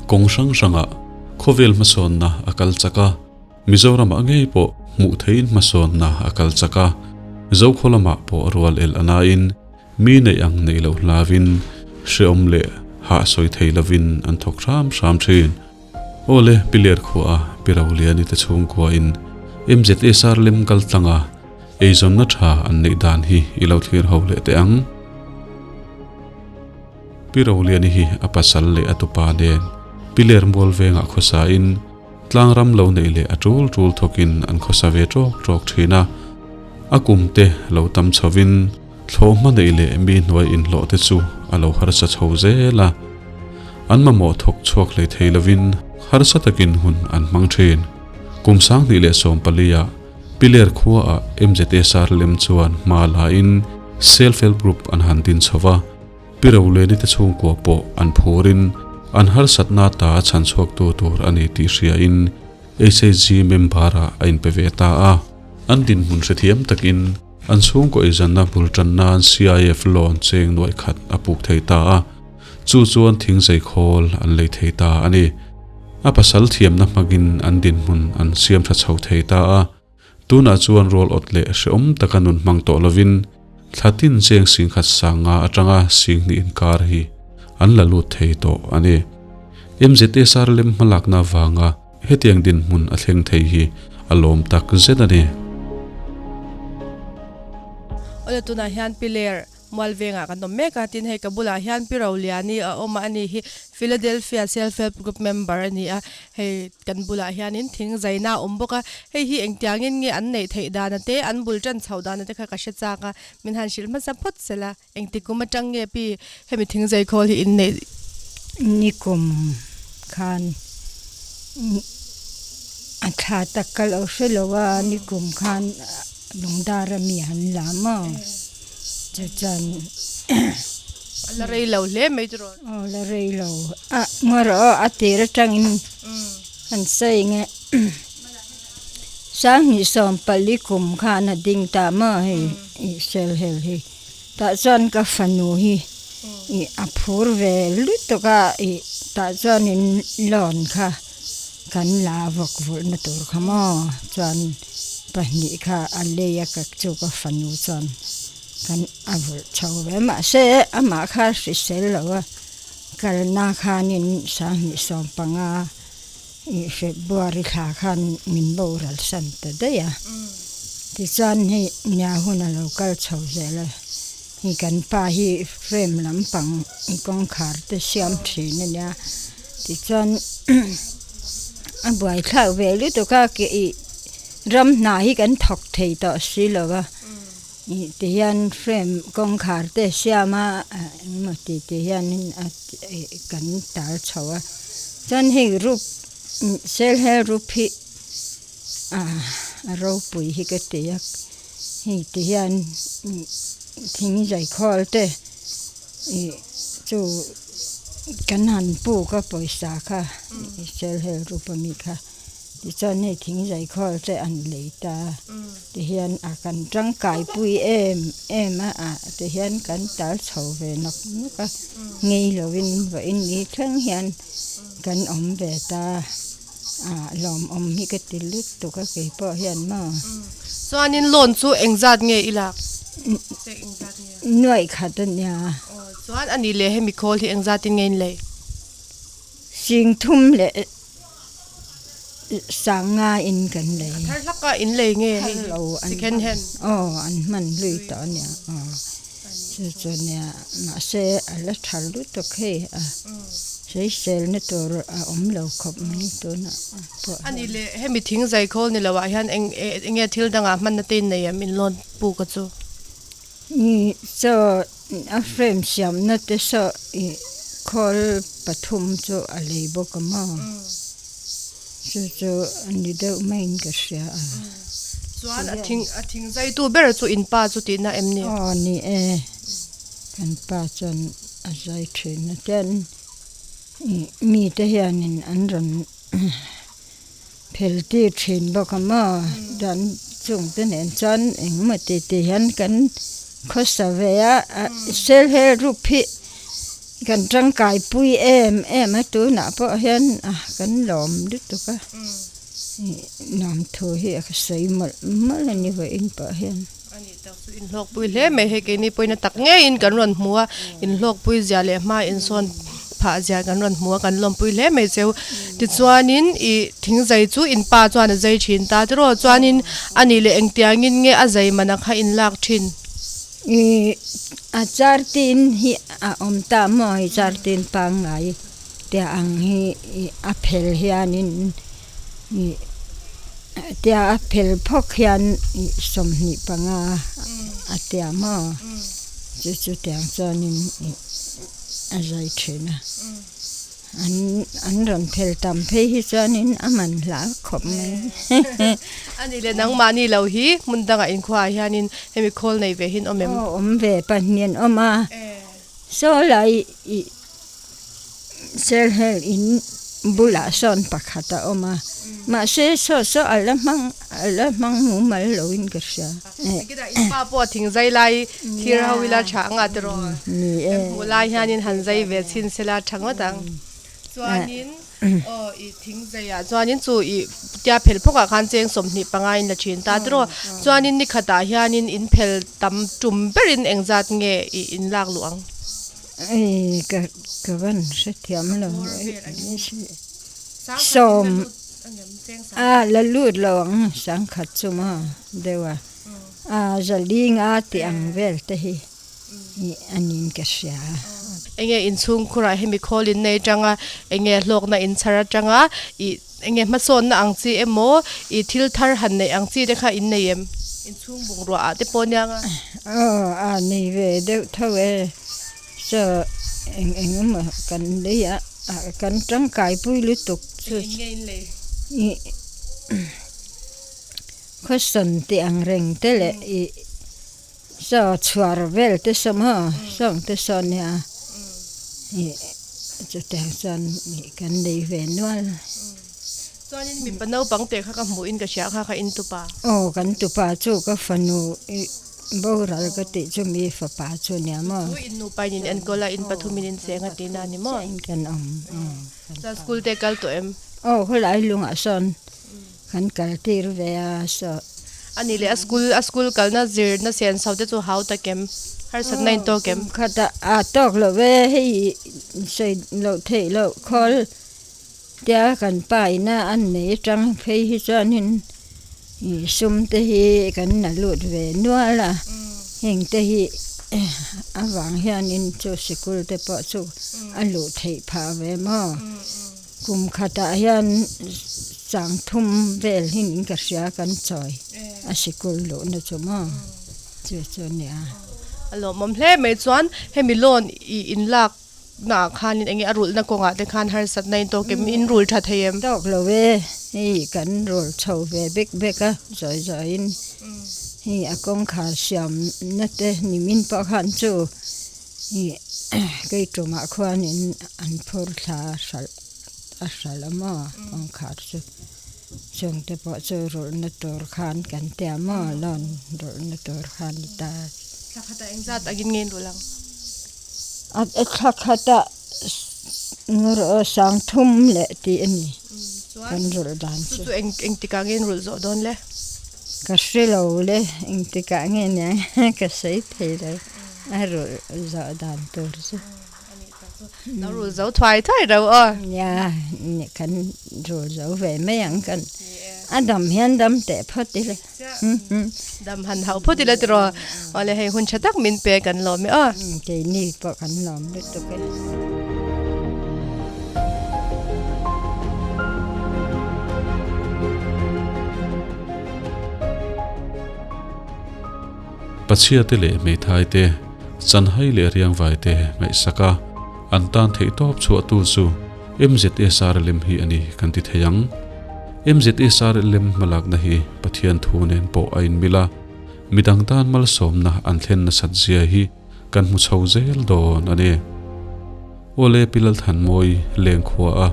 Kawng hrang hrangah khawvel hmasawnna a kal chak a, Mizoramah ngei pawh hmuh theihin hmasawnna a kal chak a, Zokhaw lamah pawh rual el a nain mi neih ang neih loh hlauin hrehawm leh hah sawi thei lovin an thawk hram hram thin. Aw le, Pi Lerkhuaha Pi Roliani te chhungkuain MZSR lem kal tlanga eizawnna tha an neih dan hi i lo thlir ho leh teh ang. Pi Roliani hi a pasal leh a tupa nen Pi Lermual vengah khawsain tlangram lo neih leh a tul tul thawkin an khawsa ve tawk tawk thin a. A kum te lo tam chhovin thlawhhma neih leh mi hnuai inhlawh te chu a lo harsa chho zel a. An mamawh thawk chhuak hlei thei lovin harsa takin hun an hmang thin. Kum 2014 ah Piler khuaah MZSR lem chuan hma lain Self Help Group an han din chho va, Pi Roleni te chhungkua pawh an phurin an harsatna ta chhan chhuaktu tur a ni tih hriain HHG member-ah a inpe ve ta a. An dinhmun hrethiam takin an chhungkaw eizanna bul tan nan CIF loan cheng nuaih khat a puk thei ta a, chu chuan thingzei khawl an lei thei ta a ni. A pasal thiamna hmangin an dinhmun an siam tha chho thei ta a. Tunah chuan rual awt leh hrehawm taka nun hmang tawh lovin thla tin cheng sing khat sang nga atanga sing hnih inkar hi an la lut thei tawh a ni. MZSR lem hmalakna avanga hetiang dinhmun a thleng thei hi a lawm tak zet a ni. Awle tunah hian Piler Mualvengah kan awm mek a, tin hei ka bulah hian Pi Roliani a awm a, ani hi Philadelphia Self Help Group member a ni a, hei kan bulah hianin thing zaina a awm bawk a, hei hi engtiangin nge an neih theih dana te, an bul tan chhoh dana te kha ka hre chak a, min han hrilh hmasa phawt se la, engti kum atang nge pi hemi thing zai khawl hi in neih? Nikum khan a thla tak ka lo hre lo a, nikum khan lungdar a mi an lam a. Chu chuan A la rei lo hle mai chu rawn. Aw la rei lo. A ngaw rawh aw a tir atangin an sawi nge 2014 kum khan a ding ta maw hei i sel hel hi. Tah chuan ka fanu hi i a phur ve lutuk a i tah chuanin loan kha kan la vawk vulhna tur kha maw chuan pahnih kha a lei a ka chu ka fanu chuan kan a vulh chho ve mahse amah kha hrisel lo a kalna khanin 2015 ih February thla khan min boral san ta daih a tichuan hei nia hun a lo kal chho zel a hei kan pa hi frame lampang kawngkhar te siam thin a nia. Tichuan a buaithlak ve lutuk a ke ih ram hna hi kan thawk thei tawh si lo va ih ti hian frame kawngkhar te a siam a engemaw ti ti hianin a ih kan tar chho a chuan hei rup self help group hi a ropui hi ka ti a hei ti hian thing zaikhawl te. Ih chu kan han puk a pawisa kha self help group ami kha tichuan hei thing zaikhawl te an lei ta tihian a kan tangkai pui em em a ah tihian kan tal chho ve nawk nawk a ngei lovin vawiin ni thleng hian kan awm ve ta a lawmawm hi ka ti lutuk a keipawh hian maw. Chuanin loan chu engzat nge i lak? Nuaih khat a nia. Aw chuan a nih leh hemi khawl hi engzat in nge in lei? Singthum leh sanga in kan lei. A thar hlak a in lei nge hei hi? Second hand. Aw an hman hlui tawh a nia aw chu chu nia mahse a la tha lutuk hei a sawiselna tur a awm lo khawp mai tunah pawh hian. A nih leh hemi thing zai khawl ni loh ah hian eng enge thil dangah hmanna te in nei em in loan puk a chu? Chaw a frame siamna te saw ih khawl pathum chu a lei bawk a maw chu chu a ni deuh maiin ka hria a. Chuan a thing a thing zaitu ber chu in pa chu tihna em ni? Aw ni e, kan pa chuan a zai thin a chuan ih mite hianin an rawn Phel tir thin bawk a maw dan chung te nen chuan engemaw ti ti hian kan khawsa ve a self help group hi Kan tangkai pui em em a tunah pawh hian a kan lawm lutuk a nuam thu hi a sawi mawlh mawlh a ni vawiin pawh hian. Ani tak chu inhlawkpui hle mai hei keini pawhin a tak ngeiin kan rawn hmu a inhlawkpui zia leh hma insawn phah zia kan rawn hmu a kan lawmpui hle mai cheu tichuanin ih thingzai chu in pa chuan a zai thin ta tiraw chuanin ani leh engtiangin nge a zai man a kha inlak thin. Ih a chartin hi a awm ta maw hei chartin pangngai tia ang hi ih a phel hianin ih tia a phel phawk hian ih 25 a tia maw chu chu tiang chuanin ih a zai thin a. An an rawn phel tam phei hi chuanin a man hla khawp mai. A nih leh nangmahni lo hi hmun dangah inkhuaah hianin hemi khawl nei ve hi an awm em? Aw awm ve pahnih an awm a, saw lai ih Selhel in bulah sawn pakhat a awm a, mahse saw saw a la hmang a la hmang mumal loin ka hria. Tikitah in pa pawh thing zai lai thlir ho ila tha anga tiraw? Ni e. Kan hmuh lai hianin han zai ve chhin sela tha ngawt ang. Chuanin aw i thing zaiah chuanin chu i tia phel phawkah khan cheng 25 in la thin ta tiraw? Chuanin ni khatah hianin in phel tam tum berin engzat nge i in lak luh ang? Ei ka ka van hrethiam lo. Sawm a la lut lo ang sangkhat chu maw deuh a a zaling a tih ang vel te hi a niin ka hria. Enge inchhungkhurah hemi khawl in nei tanga enge hlawkna inchhar atanga ih enge hmasawnna ang chi emaw ih thil thar han neih ang chi te kha in nei em? Inchhung bungrua ah te pawh nia nga. Aw a nei ve deuh tho e. Chaw eng eng emaw kan lei a, kan tangkaipui lutuk chu ih khawsawn tih ang reng te leh ih chaw chhuar vel te saw maw sawng te saw nia ih chutiang chuan ih kan lei ve nual. Chuanin mipa naupang teh kha ka hmuhin ka hria kha kha in tupa. Aw kan tupa chu ka fanu ih. Boral ka tih chu mi fapa chu nia maw? Chu in nupa in in enkawl a, in pathum in in cheng a tihna a ni maw? In kan awm aw. Chuan school te kal tawh em? Aw khawlai lungah sawn kan kal tir ve a saw. A nih leh a school a school kalna zirna sen chho te chu hau tak em? Harsatna in tawk em? Kum khat a tawk lo ve hei sawi loh theih loh khawl Tia kan pa ina an nei atang phei hi chuanin ih sum te hi kan la lut ve nual a, heng te hi avang hianin chu sikul te pawh chu a luh theih phah ve maw. Kum khatah hian chang thum vel hi nin ka hria kan chawi a sikul luhna chu maw chu chu a nia. A lawmawm hle mai chuan hemi loan ih inlak Naah khanin enge a rulhna kawngah te khan harsatna in tawk em? In rul tha thei em? Tawk lo e, hei kan rul chho ve bek bek a, zawi zawiin hei a kawngkhar siamna te nimin pawh khan chu ih kei tumah khuanin an phur thla hralh a hralh a maw kawngkhar chu chungte pawh chu rulhna tur khan kan tia maw loan rulhna tur khan ni ta. Thla khatah engzat angin nge in rulh ang? A thla khatah ngur aw sang thum leh tih a ni kan rulh dan chu. Chu chu eng engtikah nge in rulh zawh dawn le? Ka hre lo le engtikah nge nia ka sawi thei lo a rulh zawh dan tur chu. Lo rulh zo thuai thuai reuh aw. Nia kan rulh zo ve mai ang kan a dam hian dam teh phawt ila. Dam han hauh phawt ila tiraw? Awle hei hun tha tak min pe kan lawm e aw. Keini pawh kan lawm lutuk e. Pachhia te leh hmeithai te, chanhai leh riangvai te ngaihsak a, an tan theihtawp chhuahtu chu MZSRLM hi a ni kan ti thei ang. MZSRLM hmalakna hi Pathian thu nen pawh a inmil a, midang tan malsawmna an thlen nasat zia hi kan hmu chho zel dawn a ni. Awle Pi Lalthanmawi lengkhua a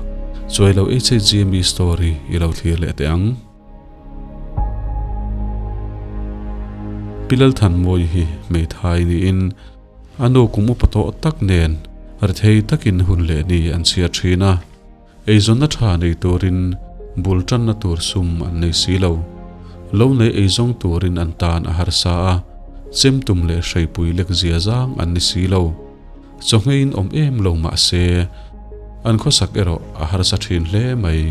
chuai lo HHGME story i lo thlir leh teh ang. Pi Lalthanmawi hi hmeithai niin a nu kum upa tawh tak nen. Rethei takin hun leh ni an chhiar thin a, eizawnna tha nei turin bul tanna tur sum an nei si lo. Lo nei eizawng turin an tan a harsa a, chemtum leh hreipui lek zia zang an ni si lo. Chawhngeiin awm em lo mah se, an khawsak erawh a harsa thin hle mai.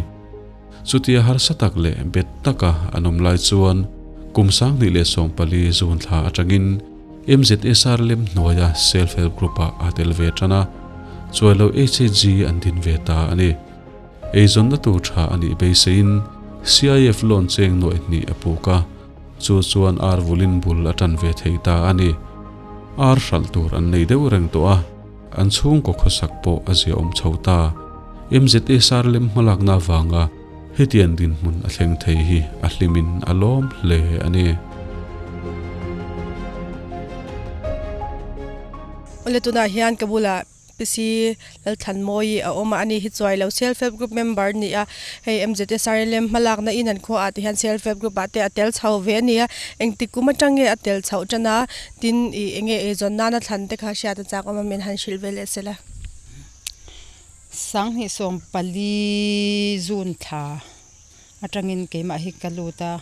Chutia harsa tak leh bet taka an awm lai chuan kum 2014 June thla atangin MZSR lem hnuaia Self Help Group ah a tel ve tan a, chuailo HHG an din ve ta a ni. Eizawnna tur tha a nih beiseiin CIF loan cheng nuaih hnih a puk a, chu chuan ar vulin bul a tan ve thei ta a ni. Ar hralh tur an nei deuh reng tawh a, an chhungkaw khawsak pawh a ziaawm chho ta. MZSR lem hmalakna avanga hetiang dinhmun a thleng thei hi a hlimin a lawm hle a ni. Awle tunah hian ka bulah PC Lalthlanmawii a awm a, ani hi chuai lo Self Help Group member a ni a, hei MZSRLM hmalakna in an khuaah te hian Self Help Group ah te a tel chho ve a ni a, engtik kum atang nge a tel chhoh tan a, tin ih enge eizawn nana thlan te kha hriat a chak awm a min han hrilh ve leh sela. 2014 June thla atangin keimah hi ka lut a,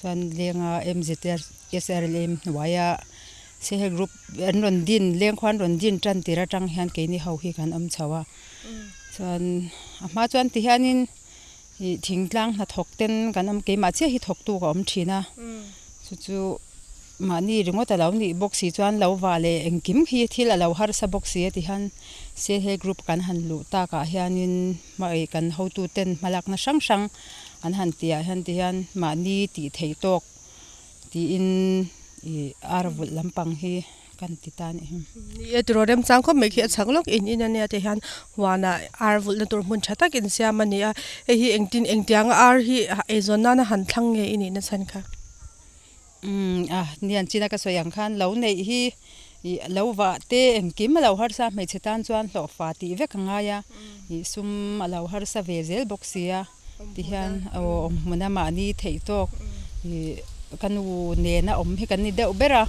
chuan lenga MZSRLM hnuaia Sehel Group an rawn din leng khuan rawn din tan tir atang hian keini ho hi kan awm chho a, chuan a hma chuan ti hianin ih thingtlang hnathawk ten kan awm keimah chiah hi thawktu ka awm thin a, chu chu mahni ringawt a lo nih bawk si chuan lo vah leh engkim hi thil a lo harsa bawk si a ti hian Sehel Group kan han luh takah hianin hmai kan hotu ten hmalakna hrang hrang an han tih ah hian ti hian mahni tih theih tawk tiin ih ar vulh lampang hi kan ti ta a nih hi. Ni e tiraw remchang khawp mai khi a chhak lawk in in ania tih hian huanah ar vulhna tur hmun tha tak insiam a ni a, hei hi engtin engtianga ar hi eizawn nana han thlang nge i nihna chhan kha? Umm a nian china ka sawi ang khan lo neih hi ih lo vah te engkim a lo harsa hmeichhe tan chuan hlawhfa tih vek a ngai a, ih sum a lo harsa ve zel bawk si a. Tihian aw awmhmuna mahni theih tawk ih ka nu nena awm hi kan ni deuh ber a,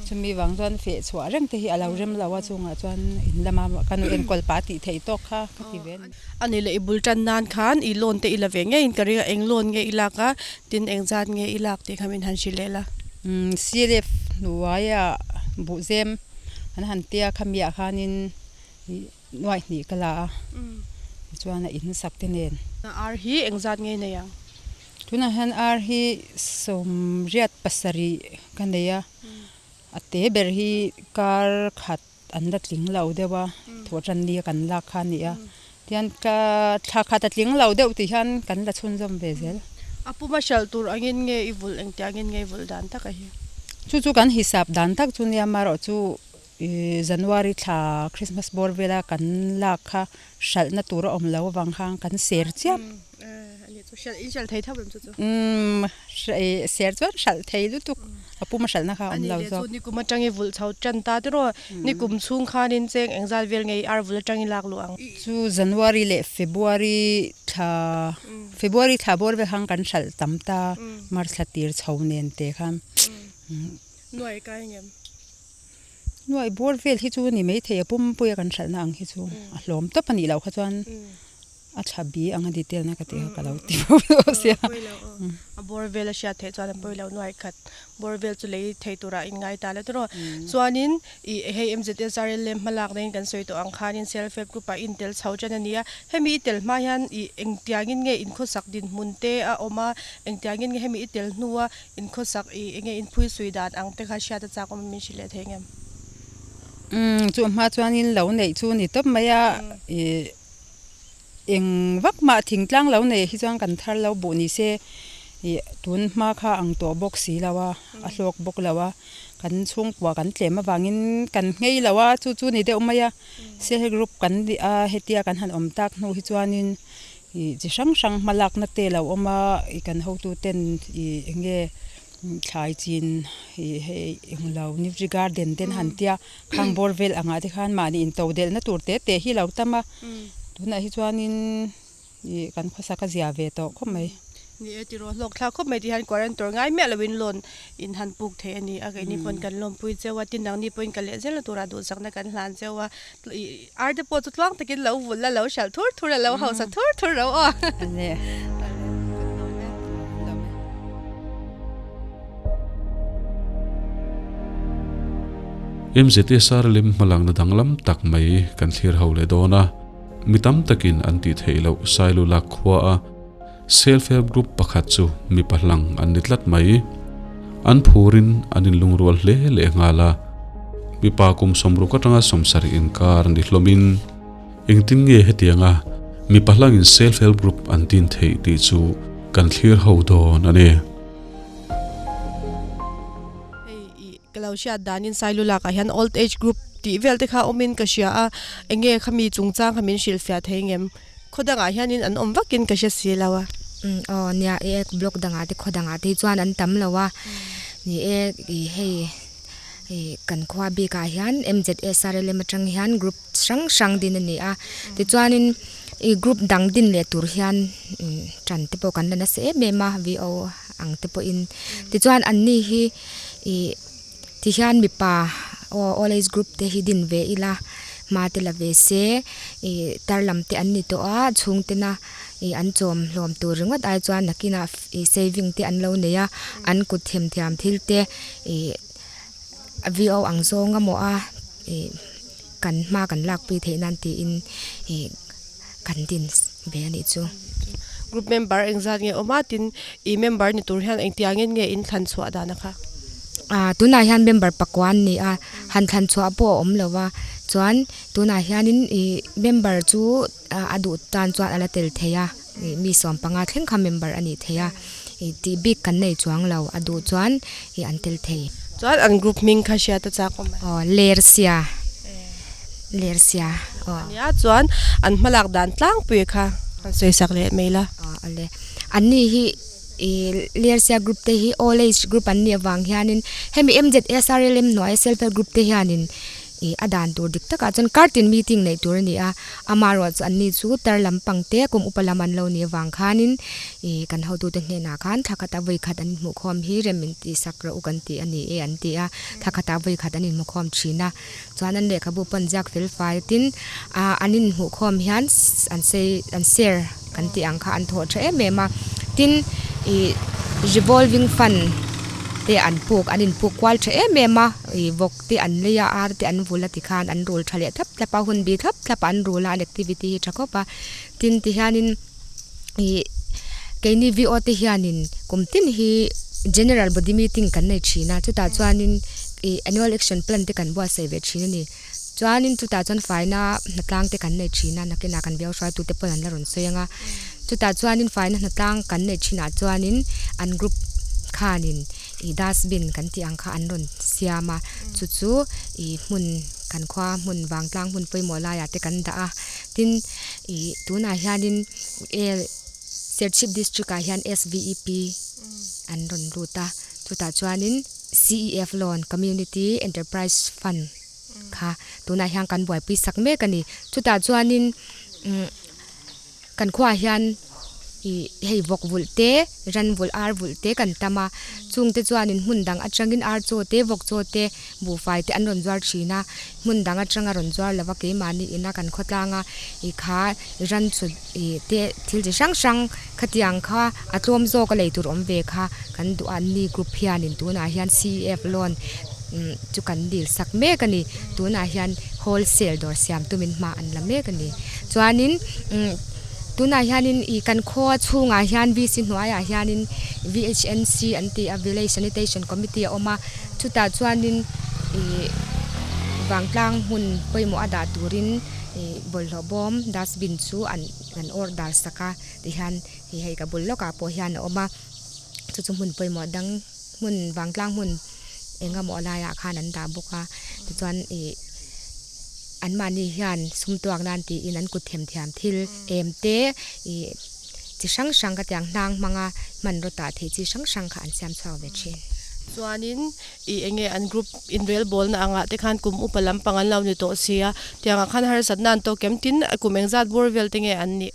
chumi vang chuan feh chhuah reng te hi a lo rem lo a, chungah chuan in lama ka nu enkawl pah tih theih tawk kha ka ti ve a ni. A nih leh i bul tan nan khan i loan te i la ve ngeiin ka ring a, eng loan nge i lak a, tin eng zat nge i lak tih kha min han hrilh leh la. CLF hnuaia buhzem an han tia khamiah khanin ih Nuaih hnih ka la a, tichuan a in sak te nen. Ar hi engzat nge nei ang? Tunah hian ar hi 87 ka nei a, a te ber hi kar khat an la tling lo deuh a, thawhtan ni a kan lak kha a ni a, tihian ka thla khat a tling lo deuh tih hian kan la chhunzawm ve zel. A puma hralh tur angin nge i vulh engtiangin nge i vulh dan tak a hi? Chu chu kan hisap dan tak chu nia amaherawhchu January thla Christmas bawr vela kan lak kha hralhna tur a awm lo avang khan kan ser chiam. Umm ser chuan hralh thei lutuk a pum a hralhna kha a awm lo zawk. Ani nikum atang i vulh chho tan ta tiraw nikum chhung khanin cheng engzat vel nge i ar vul atang i lak luh ang. Chu January leh February thla February thla bawr vel khan kan hralh tam ta March thla tir chho nen te khan. Nuai kai ngem. Nuaih bawr vel hi chu ni maithei a pumpuia kan hralhna ang hi chu a hlawm tawp a nih loh kha chuan a thla bi ang a detail na ka tih kha ka lo ti fo lo sia. A bawr vel a hriat theih chuan a pawi lo nuaih khat bawr vel chu lei thei turah in ngai ta la tiraw. Chuanin ih hei MZSRLM hmalakna in kan sawi tawh ang khanin self help group ah in tel chho ṭan a ni a, hemi i tel hma hian ih engtiangin nge inkhawsak dinhmun te a awm a, engtiangin nge hemi i tel hnua Inkhawsak i enge inphui sui dan ang te kha hriat a chak awm min hrilh leh thei ngem? Umm chu hma chuanin lo neih chu ni tawp mai a, ih eng vak mah thingtlang lo neih hi chuan kan thar lo buh ni se ih tun hma kha ang tawh bawk si lo a, a hlawk bawk lo a, kan chhungkua kan tlem avangin kan nghei lo a, chu chu ni deuh mai a, Sehel group kan nih a hetia kan han awm tak hnu hi chuanin Ih chi hrang hrang hmalakna te lo awm a, ih kan hotu ten ih eng nge thlai chin ih hei englo nutri garden te an han tia khang bawr vel angah te khan mahni in to delhna tur te te hi lo tam a, tunah hi chuanin ih kan khawsak a zia ve tawh khawp mai. Ni e tiraw hlawk thlak khawp mai tih hian quarantor ngai miah loin loan in han puk thei a ni a keini pawn kan lawmpui cheu a tin nangni pawhin ka leh zel na turah duhsakna kan hlan cheu a ih ar te pawh chu tluang takin lo vul la lo hralh thur thur a lo hausa thur thur ro aw. MZSR lem hmalakna danglam tak mai kan thlir ho leh dawn a, mi tam takin an tih theih loh Sailulak khua a Self Help Group pakhat chu mipa hlang an ni tlat mai. An phurin an inlungrual hle leh nghal a, mipa kum sawmruk atanga sawmsarih inkar ni hlawmin engtin nge hetianga mipa hlangin Self Help Group an din theih tih chu kan thlir ho dawn a ni. Hei i ka lo hriat danin Sailu lakah hian Old Age Group tih vel te kha awmin ka hria a, enge khami chungchang kha min hrilhfiah thei ngem? Khaw dangah hianin an awm vakin ka hre si lo a. Umm aw nia e block dangah te khaw dangah te hi chuan an tam lo a, ni e ih hei ih kan khua bikah hian MZSRLM atang hian group hrang hrang din a ni a, tichuanin ih group dang din leh tur hian umm tan te pawh kan la nasa em em a VO ang te pawhin tichuan an ni hi ih. Tihian mipa aw old age group te hi din ve ila hma te la ve se ih tar lam te an ni tawh a chhungtena ih an chawm hlawm tur ringawt ai chuan nakinah ih saving te an lo nei a an kut themthiam thil te ih VO ang zawng a maw a ih kan hma kan lakpui theih nan tiin ih kan din ve a nih chu. Group member engzat nge awm a tin ih member ni tur hian engtiangin nge in thlan chhuah dan a kha? Ah tunah hian member pakua an ni a, han thlan chhuah pawh a awm lo va, chuan tunah hianin ih member chu a duh tan chuan a la tel thei a, ih mi sawm panga thleng kha member a nih thei a, ih tih bik kan nei chuang lo, a duh chuan ih an tel thei. Chuan an group hming kha hriat a chak awm a. Aw Lersia. Lersia aw. Nia chuan an hmalak dan tlangpui kha han sawi sak leh mai la. Aw ale. An ni hi ih Lersia group te hi all age group an nih avang hianin hemi MZSRLM hnuaia self help group te hianin Ih a dan tur dik takah chuan kartin meeting neih tur a ni a, amaherawh chu anni chu tar lampang te kum upa lam an lo nih avang khanin ih kan hotute hnenah khan thla khatah vawi khat an inhmuh khawm hi rem in tih sak rawh u kan tih a ni e an ti a, thla khatah vawi khat an inhmu khawm thin a, chuan an lehkhabu pawn ziak fel fai tin ah an inhmuh khawm hian an sei an share kan tih ang kha an thawh tha em em a, tin ih revolving fund te an puk an inpuk kual tha em em a ih vawk te an lei a ar te an vul a tikhan an rul tha leh thlap thlap a hun bi thlap thlap a an rul a an activity hi tha khawp a tin tihianin ih keini VO te hianin kum tin hi general body meeting kan nei thin a chutah chuanin ih annual action plan te kan buatsaih ve thin a ni chuanin chutah chuan faina hnatlang te kan nei thin a nakinah kan biau hruaitu te pawn an la rawn sawi ang a chutah chuanin faina hnatlang kan neih thinah chuanin an group khanin. Ih dustbin kan tih ang kha an rawn siam a, chu chu ih hmun kan khua hmun vangtlang hmun pawimawh laiah te kan dah a, tin ih tunah hianin el Serchhip district ah hian SVEP an rawn lut a, chutah chuanin CEF loan Community Enterprise Fund kha tunah hian kan buaipui sak mek a ni, chutah chuanin umm. Kan khuaah hian ih hei vawk vulh te, ran vulh, ar vulh te kan tam a, chungte chuanin hmun dang atangin ar chaw te, vawk chaw te, buhfai te an rawn zuar thin a, hmun dang atanga rawn zuar lova keimahni ina kan khawtlanga ih kha ran chu ih te thil chi hrang hrang khatiang kha a tlawm zawk a lei tur awm ve kha kan duh a, anni group hianin tunah hian CEF loan chu kan dil sak mek a ni. Tunah hian wholesale dawr siam tumin hma an la mek a ni. Chuanin umm tunah hianin ih kan khaw chhungah hian VC hnuaiah hianin VHNC an ti a Village Sanitation Committee a awm a, chutah chuanin ih vangtlang hmun pawimawh a dah turin ih bawlhhlawh bawm dustbin chu an an order sak a tihian ih hei ka bul lawkah pawh hian a awm a, chu chu hmun pawimawh dang. hmun vangtlang hmun eng emaw laiah khan an dah bawk a tichuan ih anmahni hian sum tuak nan tiin an kut themthiam thil em te ih chi hrang hrang ka tiang hnang hmanga hmanraw tah theih chi hrang hrang kha an siam chhuak ve thin. Chuanin ih eng nge an group inrel bawlna angah te khan kum upa lampang an lo ni tawh si a tiangah khan harsatna an tawk em tin kum engzat bawr vel te nge an nih?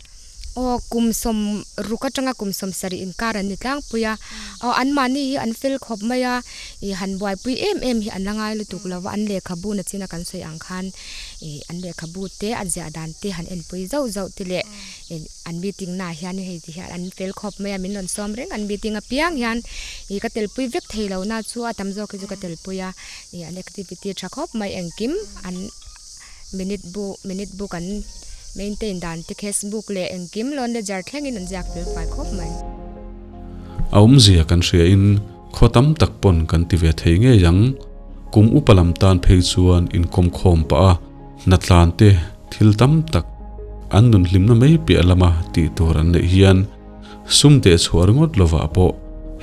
Aw kum 60 atanga kum 70 inkar an ni tlangpui a, aw anmahni hi an fel khawp mai a, ih han buaipui em em hi an la ngai lutuk lo va, an lehkhabu na chin a kan sawi ang khan ih an lehkhabu te a ziah dan te han enpui zauh zauh te leh ih an meeting naah hian hei ti hian an fel khawp mai a, min rawn sawm reng an meeting apiang hian ih ka telpui vek thei lo na chu a tam zawk hi chu ka telpui a, ih an activity tha khawp mai engkim an. Minute bu minute book an maintain dan te cash book leh engkim loan ledger thlengin an ziak fel fai khawp mai. A awmzia kan hria in khaw tam tak pawn kan ti ve thei ngei ang. Kum upa lam tan phei chuan inkawm khawm pah a, hnatlan te thil tam tak an nun hlimna mai piah lama tih tur an neih hian sum teh chhuah ringawt lovah pawh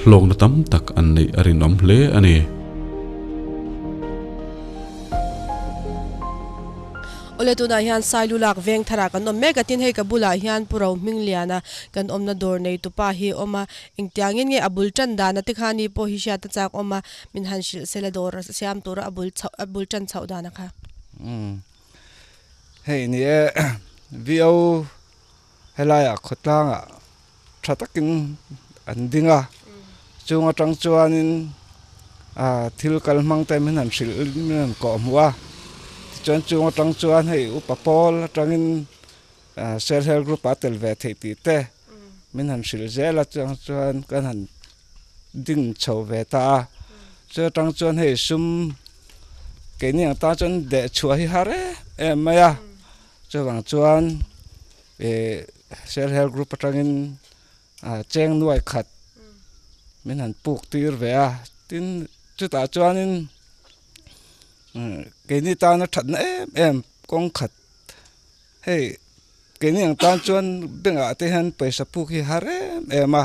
hlawkna tam tak an neih a rinawm hle a ni. Awle tunah hian Sailu lak veng tharah kan awm mek a, tin hei ka bulah hian Pu Rohmingliana kan awmna dawr nei tupa hi a awm a, engtiangin nge a bul tan dana te kha ni pawh hi hriat a chak awm a, min han hrilh sela dawr siam tura a bul chhoh a bul tan chhoh dana kha. Umm hei ni e VO Helaiah khawtlangah tha takin an ding a, chung atang chuanin ah thil kal hmang te min han hrilh min han kawh hmuh a, tichuan chung atang chuan hei upa pawl atangin ah self help group ah tel ve theih tih te min han hrilh zel a, chuang chuan kan han ding chho ve ta a, chu atang chuan hei sum keini ang tan chuan deh chhuah hi har em em mai a. Chuvang chuan ih self help group atangin ah cheng nuai khat min han puk tir ve a, tin chutah chuanin keini tana thatna em em kawng khat hei keini ang tan chuan bank ah te hian pawisa puk hi har em em a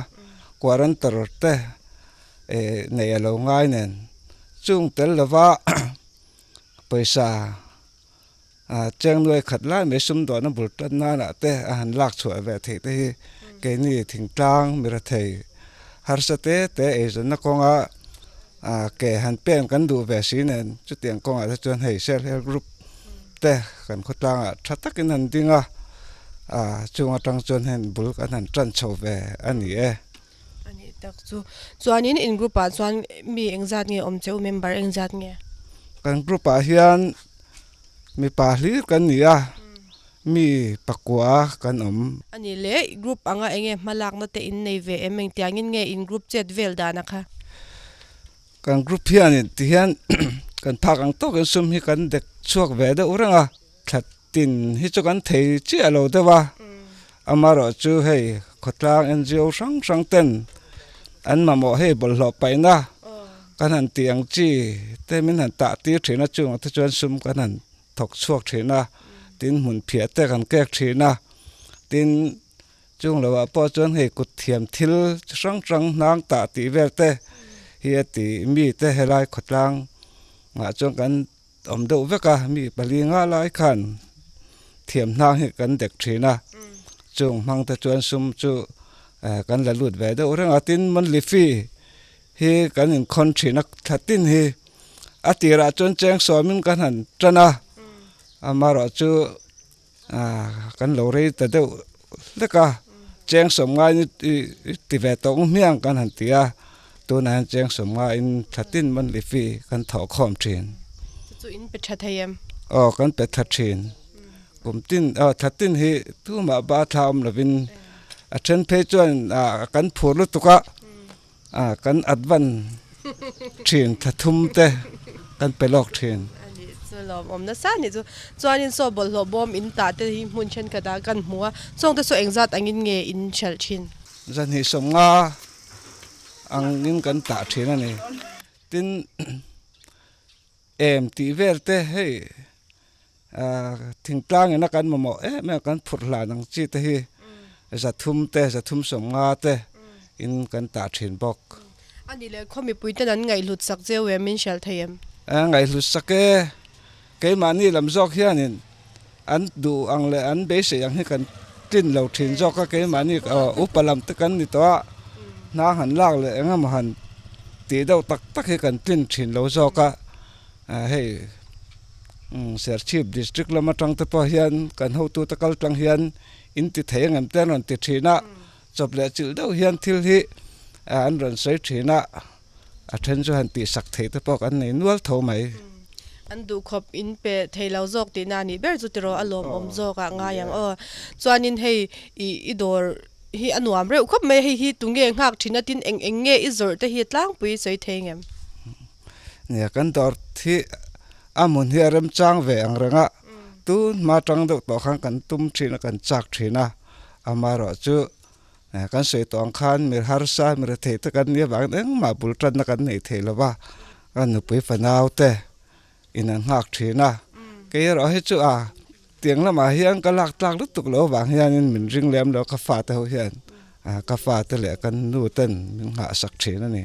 quaranter te ih nei a lo ngai nen chung tel lova pawisa. A cheng nuai khat lai mai sumdawn a bul tan nanah te a han lak chhuah ve theih te hi keini thingtlang mira thei harsa te te eizawnna kawnga ke han pen kan duh ve si nen chutiang kawngah te chuan hei self help group te kan khawtlangah tha takin an ding a, chung atang chuan heng bul kan han tan chho ve a ni e. A nih tak chu. Chuanin in group ah chuan mi engzat nge awm che u member engzat nge? Kan group ah hian mipa hlir kan ni a, mi pakua kan awm. A nih leh group anga enge hmalakna te in nei ve em engtiangin nge in group chet vel dan a kha? Kan group hianin tihian kan phak ang tawkin sum hi kan dek chhuak ve deuh reng a, thla Tin hi chu kan thei chiah lo deuh a, amaherawhchu hei khawtlang NGO hrang hrang ten an mamawh hei bawlhhlawh paihna kan han tih ang chi te min han tah tir thin a, chungah te chuan sum kan han thawk chhuak thin a, tin hmun phiah te kan kek thin a, tin chung lohah pawh chuan hei kut thiam thil chi hrang hrang hnang tah tih vel te hi a ti mi te helai khawtlang ah chuan kan. Awm deuh vek a, mi pali nga lai khan thiam hnang hi kan dek thin a, chung hmang te chuan sum chu kan la lut ve deuh reng a, tin monthly fee hi kan inkhawn thin a, thla tin hi a tirah chuan cheng sawmin kan han tan a, amaherawh chu kan lo rei ta deuh hlek a, cheng sawm ngaiin i ti ve tawh ang hmiang kan han ti a, tunah hian cheng sawm ngaiin thla tin monthly fee kan thawh khawm thin. Chu chu in pe tha thei em? Aw kan pe tha thin. Kum tin aw thla tin hi tumah ba thla awm lovin a then phei chuan kan phur lutuk a, Kan advance thin thla thum te kan pe lawk thin. A nih chu lawmawm nasa a nih chu. Chuanin saw bawlhhlawh bawm in tah te hi hmun thenkhatah kan hmu a, chawngte saw engzat angin nge in hralh thin? Zahnih sawmnga angin kan tah thin a ni. Tin, em tih vel te hei thingtlang ina kan mamawh em em kan phurh hlan ang chi te hi zathum te zathum sawmnga te in kan tah thin bawk. A nih leh khaw mipui ten an ngaihhlut sak cheu em min hrial thei em? A ngaihhlut sak e, keimahni lam zawk hianin an duh ang leh an beisei ang hi kan tlin lo thin zawk a, keimahni upa lam te kan ni tawh a, hna han lak leh eng emaw han tih deuh tak tak hi kan tlin thin lo zawk a, hei Serchhip district lam atang te pawh hian kan hotute kal tlang hian in ti thei ang em te an rawn ti thin a, chawp leh chilh deuh hian thil hi an rawn sawi thin a, a then chu han tihsak thei te pawh kan nei nual tho mai. An duhkhawp in pe thei lo zawk tihna a nih ber chu tiraw a lawmawm zawk ah ngai ang aw. Chuanin hei ih i dawr hi a nuam reuh khawp mai a, hei hi tunge nghak thin a tin eng eng nge i zawrh te hi tlangpui sawi thei ngem? Nia kan dawr hi a hmun hi a remchang ve ang reng a, tun hma tang deuh tawh khan kan tum thin a kan chak thin a, amaherawh chu kan sawi tawh ang khan mi harsa mi rethei te kan nih avangin engmah bul tanna kan nei thei lo va, kan nupui fanau te in an nghak thin a, kei erawh hi chu a tiang lamah hian ka lak tlak lutuk loh avang hianin min ring lem lo ka fate ho hian ka fate leh kan nu ten min nghahsak thin a ni.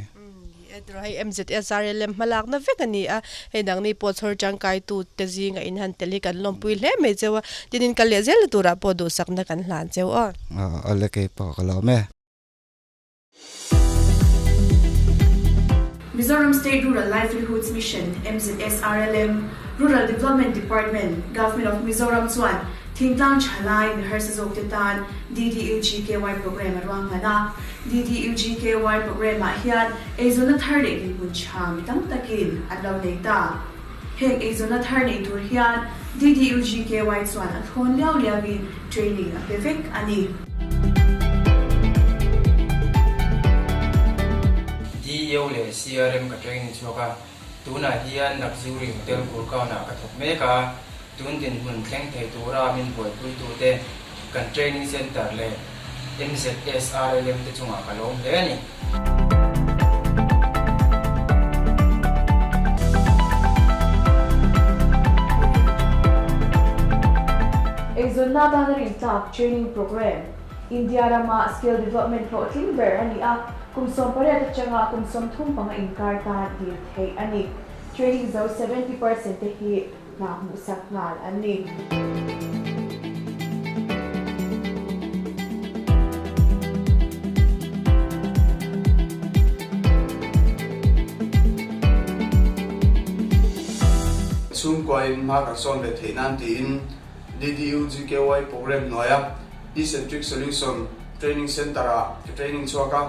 Erawh hei MZSRLM hmalakna vek a ni a, hei nangni pawh chhawr tangkaitu te zinga in han tel hi kan lawmpui hle mai cheu a, tin in kal leh zel na turah pawh duhsakna kan hlan cheu aw. Awle kei pawh ka lawm e. Mizoram State Rural Livelihoods Mission, MZSRLM, Rural Development Department, Government of Mizoram chuan thingtlang thalai mi harsa zawkte tan DDUGKY programme a ruahman a. DDUGKY programme ah hian eizawnna thar leh dinhmun tha mi tam takin an lo nei ta. Heng eizawnna thar nei tur hian DDUGKY chuan a thawn liau liauin training a pe vek a ni. DEO leh CRM ka training chhuak a, tunah hian Luxury Hotel Gurgaon-ah ka thawk mek a, tun dinhmun thleng thei tura min buaipuitute kan training centre leh MZSRLM te chungah ka lawm hle a ni. Eizawnna atana rintlak training programme, India rama skill development hlawhtling ber a ni a, kum 18 atanga kum 35 inkar tan dil theih a ni. Training zo 70% te hi hna hmuhsak nghal an ni. Chhungkuain hma kan sawn ve theih nan tiin DDUGKY programme hnuaia Ecentric Solution Training Centre-ah ka training chhuak a,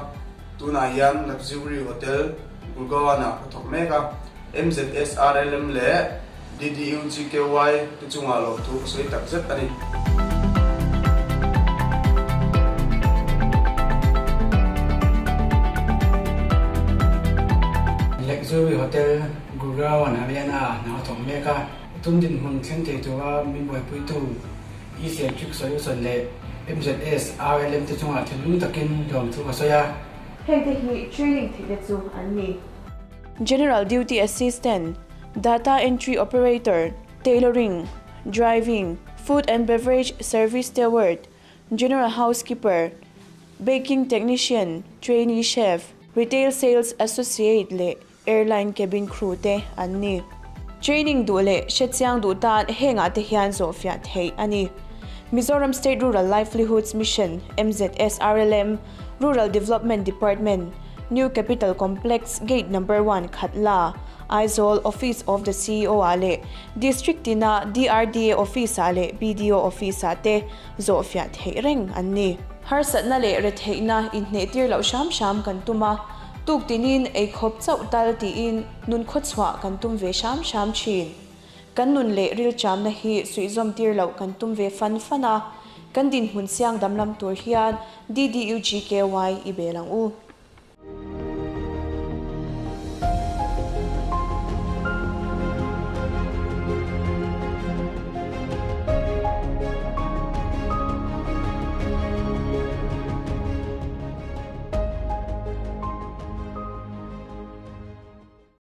tunah hian Luxury Hotel, Gurgaon-ah ka thawk mek a. MZSRLM leh DDUGKY te chungah lawmthu ka sawi tak zet a ni. Luxury Hotel, Gurgaon, Haryana ah hna a thawk mek a. Tum dinhmun thleng thei tura min buaipuitu Ecentric Solution leh MZSRLM te chungah thinlung takin lawmthu ka sawi a. Hengte hi training theihna chu an ni. General Duty Assistant, Data Entry Operator, Tailoring, Driving, Food and Beverage Service Steward, General Housekeeper, Baking Technician, Trainee Chef, Retail Sales Associate leh Airline Cabin Crew te an ni. Training duh leh hrechiang duh tan hengah te hian zawhfiah theih a ni. Mizoram State Rural Livelihoods Mission, MZSRLM, Rural Development Department, New Capital Complex, Gate Number One, Khatla, Aizawl, Office of the CEO ah leh District tina DRDA Office ah leh BDO Office ah te zawhfiah theih reng an ni. Harsatna leh retheihna inhnehtir loh hram hram kan tum a, tuk tinin eikhawp chauh tal tiin nun khawchhuah kan tum ve hram hram thin. Kan nun leh rilṭamna hi suihzawmtir loh kan tum ve fan fan a, kan dinhmun siang damlam tur hian DDUGKY i bel ang u.